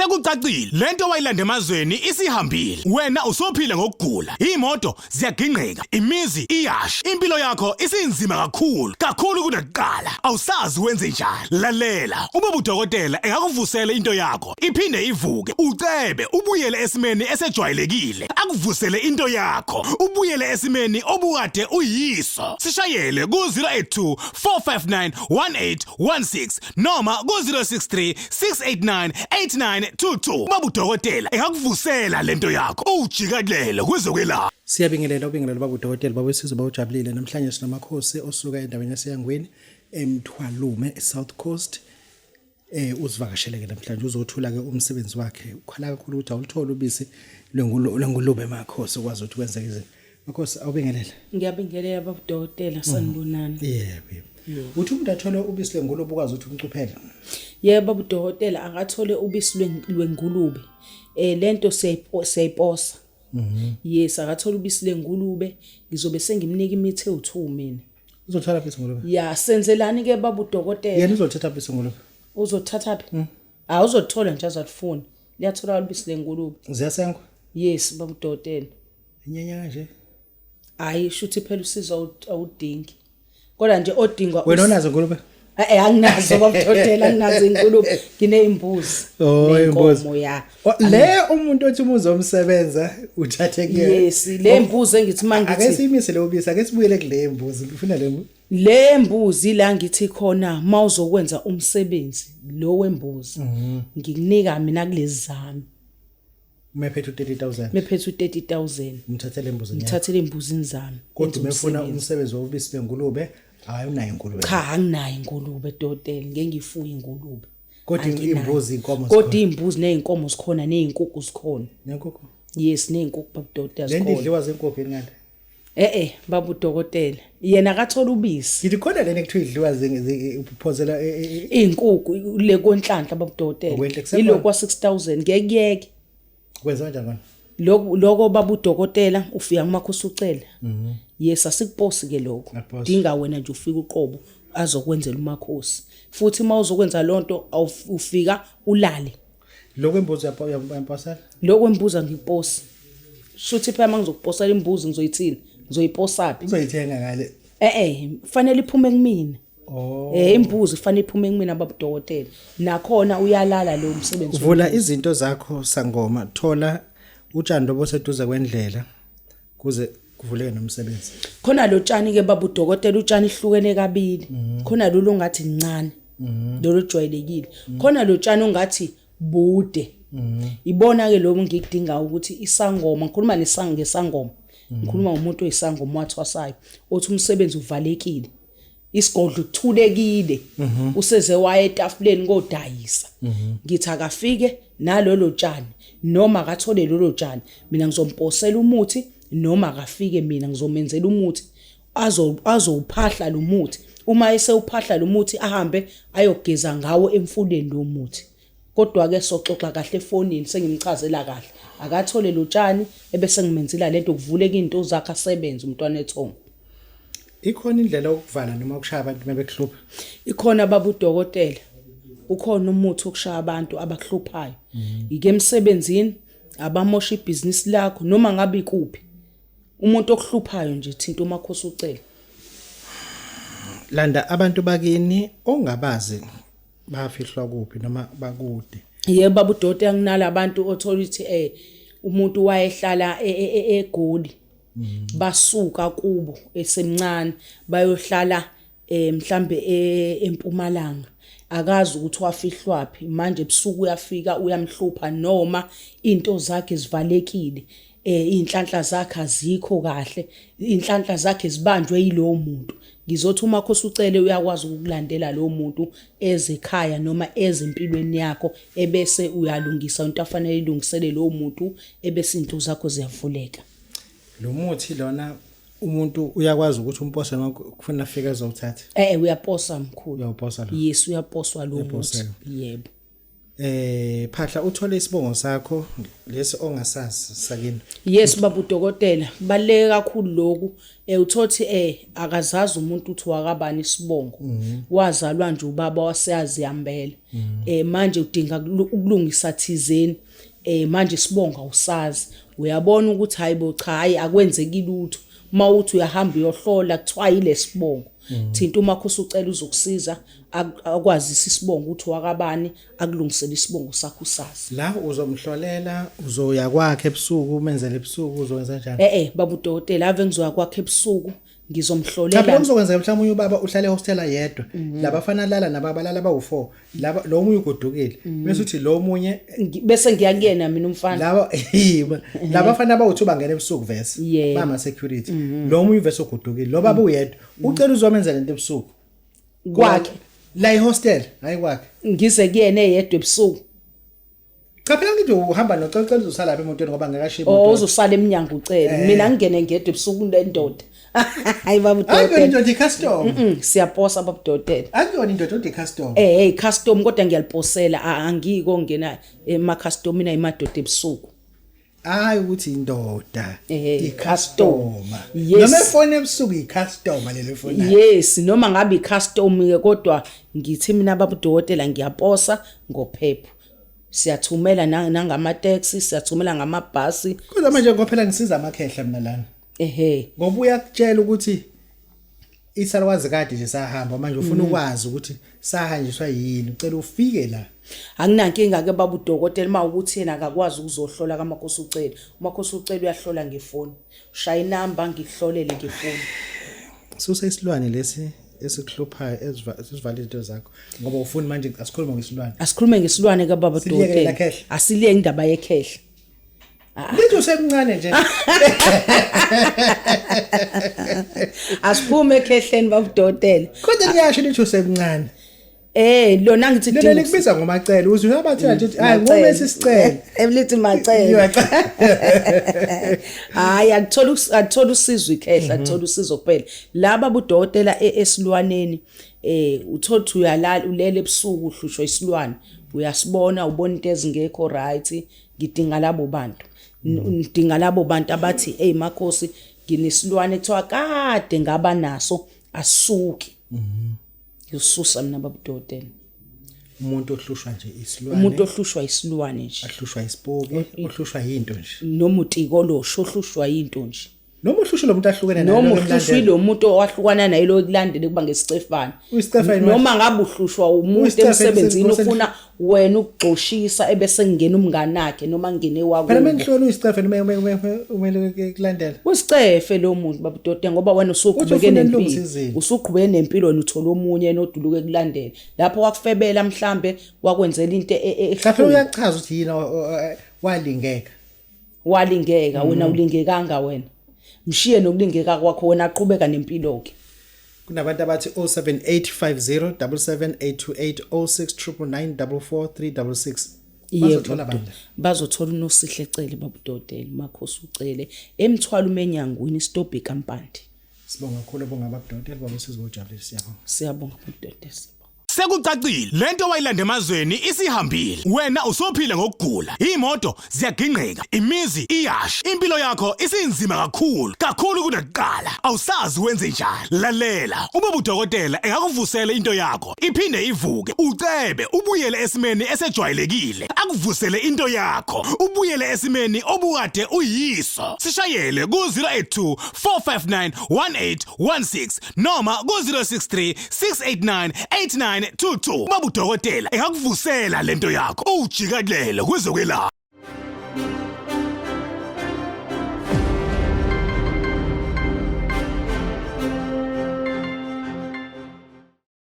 Sekucacile lento wayilanda emazweni isihambile. Wena usophila ngokugula. Imoto ziyagingqika, imizi iyasha. Impilo yakho isinzima kakhulu, kakhulu kunakuqala. Awusazi wenze njani. Lalela, uma udokotela engakuvusela into yakho, iphinde ivuke, ucebe, ubuyele esimeni esejwayelekile. Akuvusele into yakho, ubuyele esimeni obukade uyiso. Sishayele ku 082 459 1816 noma ku-063 689 8922. Baba udokotela engakuvusela lento yakho uwujikelele kwezokwelapha. Siyabingelela ubingelela baba udokotela baba wesizwe bawujabulile namhlanje sinomakhosi osuka endaweni yaseyangweni eMthwalume eSouth Coast. Uzivakashele ke namhlanje uzothula ke umsebenzi wakhe. Ukhala kakhulu ukuthi awulutholi ubisi lwengulube makhosi ukwazi ukuthi kwenzeke izinto. Makhosi awubingelele. Ngiyabingelela baba udokotela sanibonani. Yebo. Uthi umuntu athole ubisi lwengulube ukwazi ukuthi umcuphele. Yebo baba udokotela akathole ubisi lwengulube. Lento siyayiposa. Yes akathole ubisi lwengulube ngizobe sengimnika imithi ewu2 mina. Uzothatha phi ingulube? Ya senzelani ke baba udokotela? Yena uzothatha phi ingulube? Uzothatha phi? Ah uzothola nje azalifuna. Liyatholakala ubisi lengulube. Ziyasengwa? Yes baba udokotela. Inyanya kanje. Hayi shuthi phela usizo awudingi. Kodwa nje odingwa Wena onazo ingulube? Eh anginazo baba udokotela anginazo ingulube ngineyimbuzi. Oh imbuzi. Ya. Le umuntu othi umuzi omsebenza uthathe kuyena. Yes, le mbuzi engithi mangithi. Ake siyimise le ubisi, ake sibuyele kule mbuzi. Ngifuna le mbuzi. Le mbuzi la ngithi khona mawuzokwenza umsebenzi lo wembuzi. Ngikunika mina kulezi zami. Umephethe u30000. Mephethe u30000. Umthathele imbuzi yakho. Ngithathele imbuzini zami. Kodwa umefuna umsebenzi wobisi lengulube, hayi unayo ingulube. Cha anginayo ingulube dotela, ngeke ngifuye ingulube. Kodwa imbuzi inkomo zikhona. Kodwa imbuzi nezinkomo zikhona nezinkukhu zikhona. Nenkukhu? Yes, nezinkukhu babudokotela zikhona. Lento idliwa zinkukhu ingane. Eh eh baba udokotela yena akathola ubisi. Ngithi khona lena ekuthiwa idliwa uphonsela izinkukhu le konhlanhla baba udokotela. Yilokwa 6000 ngeke kuyeke. Kwenziwa kanjani kona? Lokho lokho baba udokotela ufika kumakhosi ucela. Yes asikuposi ke lokho. Dinga wena nje ufika uqobo azokwenzela umakhosi. Futhi uma uzokwenza lonto ufika ulale. Lokho embuzi uyamposela? Lokho embuzi angiposi. Shuthi phela mangizokuposela imbuzi ngizoyithini? Ngizoyiposaphi? Uzoyithenga ngale. Eh eh fanele iphume kumina. Oh. Imbuzi fanele iphume kumina baba udokotela. Nakhona uyalala lo msebenzi. Vula izinto zakho sangoma thola utshani lobo seduze kwendlela kuze kuvuleke nomsebenzi. Khona lo tshani ke baba udokotela utshani ihlukene kabili. Khona lolu ongathi ncane. Lolu jwayelekile. Khona lo tshani ongathi bude. Ibona ke lo ngikudinga ukuthi isangoma ngikhuluma nesango ngesangoma. Ngikhuluma ngomuntu oyisangoma wathwasayo othi umsebenzi uvalekile. Isigodlo kuthulekile. Useze waye etafuleni kodayisa. Ngithi akafike nalolo tshani noma akathole lolo tshani mina ngizomposela umuthi noma akafike mina ngizomenzela umuthi azowuphahla lo muthi. Uma esewuphahla lo muthi ahambe ayogeza ngawo emfuleni lo muthi. Kodwa ke soxoxa kahle efonini sengimchazela kahle. Akathole lo tshani ebese ngimenzela lento kuvuleka izinto zakhe asebenze umntwana ethongo. Ikhona indlela yokuvala noma ukushaya abantu mebekuhlupha? Ikhona baba udokotela. Ukhona umuthi wokushaya abantu abakuhluphayo. Ike emsebenzini abamosha ibhizinisi lakho noma ngabe ikuphi. Umuntu okuhluphayo nje thinta umakhosi ucele. Landa abantu bakini ongabazi bafihlwa kuphi noma bakude. Yebo baba udokotela kunalabantu othola ukuthi umuntu wayehlala eGoli. Basuka kubo esemncane bayohlala mhlambe eMpumalanga akazi ukuthi wafihlwaphi manje ebusuku uyafika uyamhlupha noma into zakhe zivalekile inhlanhla zakhe azikho kahle inhlanhla zakhe zibanjwe yilowo muntu. Ngizothi umakhosi ucele uyakwazi ukukulandela lowo muntu ezekhaya noma ezimpilweni yakho ebese uyalungisa into afanele ilungisele lowo muntu ebese into zakho ziyavuleka. Lo muthi lona umuntu uyakwazi ukuthi umpose noma kufuna afike ezowuthatha? Uyaposa mkhulu. Uyawuposa lo? Yes, uyaposwa lo muthi. Yebo. Phahla uthole isibongo sakho lesi ongasazi sakini. Yes baba udokotela, kubaluleke kakhulu lokhu. Uthothi akazazi umuntu uthi wakabani isibongo. Wazalwa nje ubaba waseyazihambela. Manje udinga ukulungisa thizeni. Manje isibongo awusazi. Uyabona ukuthi hayibo cha hayi akwenzeki lutho. Uma uthi uyahamba uyohlola kuthiwa yilesibongo. Thinta umakhosi ucela uzokusiza akwazise isibongo ukuthi wakabani akulungisele isibongo sakho usazi. La uzomhlolela uzoya kwakhe ebusuku umenzele ebusuku uzokwenza njani? Baba udokotela ave ngizoya kwakhe ebusuku Cha phela ngizomhlolela. kuzokwenza mhlawumbe ubaba uhlale ehostela yedwa. Labafana lala nababalala bawu4. Laba lo omunye ugodukile. Bese uthi lo omunye Bese ngiya kuyena mina umfana. Laba labafana bawu2 bangena ebusuku vese. Bama security. Lo omunye vese ugodukile. Lo baba uyedwa. Ucela uzomenzela into ebusuku. Kwakhe. La ehostel, hayi kwakhe. Ngize kuyena eyedwa ebusuku. Cha phela ngithi uhamba nocela ucela uzosala lapha emotweni ngoba ngeke ashiye Oh emotweni. uzosala emnyango ucele. Mina ngingene ngedwa ebusuku lendoda. Hayi baba Hayi kuyona udokotela. indoda i-custom. Siyaposa baba udokotela. Akuyona indoda odwa i-custom. Hey custom kodwa ngiyaliposela angiko ngena ema customina imadoda ebusuku. Hayi ukuthi indoda i-customer. Yes. Noma efona ebusuku i-customer lelo efonayo. Yes, noma ngabe i-custom ke kodwa ngithi mina baba udokotela ngiyaposa ngophepho. Siyathumela nangama taxi, siyathumela ngamabhasi. Kodwa manje ngoba phela ngisiza amakhehla mina lana. Ngoba uyakutshela ukuthi isalukazi kade nje sahamba manje ufuna ukwazi ukuthi sahanjiswa yini, ucela ufike la. Anginankinga ke baba udokotela uma ukuthi yena akakwazi ukuzohlola kaMakhosi ucela. UMakhosi ucela uyahlola ngefoni. Shaya inamba ngikuhlolele ngefoni. Susa isilwane lesi esikuhluphayo esivala izinto zakho ngoba ufuni manje asikhulume ngesilwane. Asikhulume ngesilwane ke baba Siliyeke udokotela. la khehla. Asiliye indaba yekhehla. Lithi usemncane nje. Asiphume ekhehleni baba udokotela. Kodwa liyasho lithi usemncane. Lona ngithi Lona likubiza ngomacele uzwe abathela nje hayi ngomesi sicele. Elithi macele. Hayi akuthola usizo ikhehla, akuthola usizo kuphela. Laba budokotela esilwaneni uthola ukuthi uyalala ulele ebusuku uhlushwa isilwane. Uyasibona ubona into ezingekho right, ngidinga labo bantu. Ngidinga labo bantu abathi hey makhosi nginesilwane kuthiwa kade ngaba naso asuki. Ngisusa mina babudokotela. Umuntu ohlushwa nje isilwane. Umuntu ohlushwa isilwane nje. Ahlushwa isipoki, ohlushwa yinto nje. Noma utikolosho ohlushwa yinto nje. Noma uhlushwa lo muntu ahlukene naye. Noma uhlushwa lo muntu owahlukana naye lo ekulandele kuba ngesicefana. Noma ngabe uhlushwa umuntu emsebenzini ufuna wena ukugxoshisa ebese kungena umngane wakhe noma ngene wakubo. Phela menhlolo uyisicefe noma umele kulandela. Usicefe lo muntu babudode ngoba wena usuqhubeke nempilo. Usuqhubeke nempilo wena uthola omunye noduluke ekulandela. Lapho wakufebela mhlambe wakwenzela into ehlupha. Uyachaza ukuthi yini walingeka. Walingeka wena ulingekanga wena. Mshiye nokulingeka kwakho wena aqhubeka nempilo ke. Kunabantu abathi 07850 77828 0699944 366. Bazothola bandla. Bazothola uNosihle Cele babudodela Makhosi uCele emthwalo umenyangwini stop ikampani. Sibonga kakhulu bonga babudodela baba sizojabulisa siyabonga. Siyabonga babudodela. Sekucacile lento wayilanda emazweni isihambile. Wena usophila ngokugula. Imoto ziyagingqika, imizi iyasha, impilo yakho isinzima kakhulu, kakhulu kunakuqala. Awusazi wenze njani. Lalela, uma udokotela engakuvusela into yakho, iphinde ivuke, ucebe, ubuyele esimeni esejwayelekile. Akuvusele into yakho, ubuyele esimeni obukade uyiso. Sishayele ku 082 459 1816 noma ku 063 689 8922. Baba udokotela engakuvusela lento yakho, ujikelele kwezokwelapha.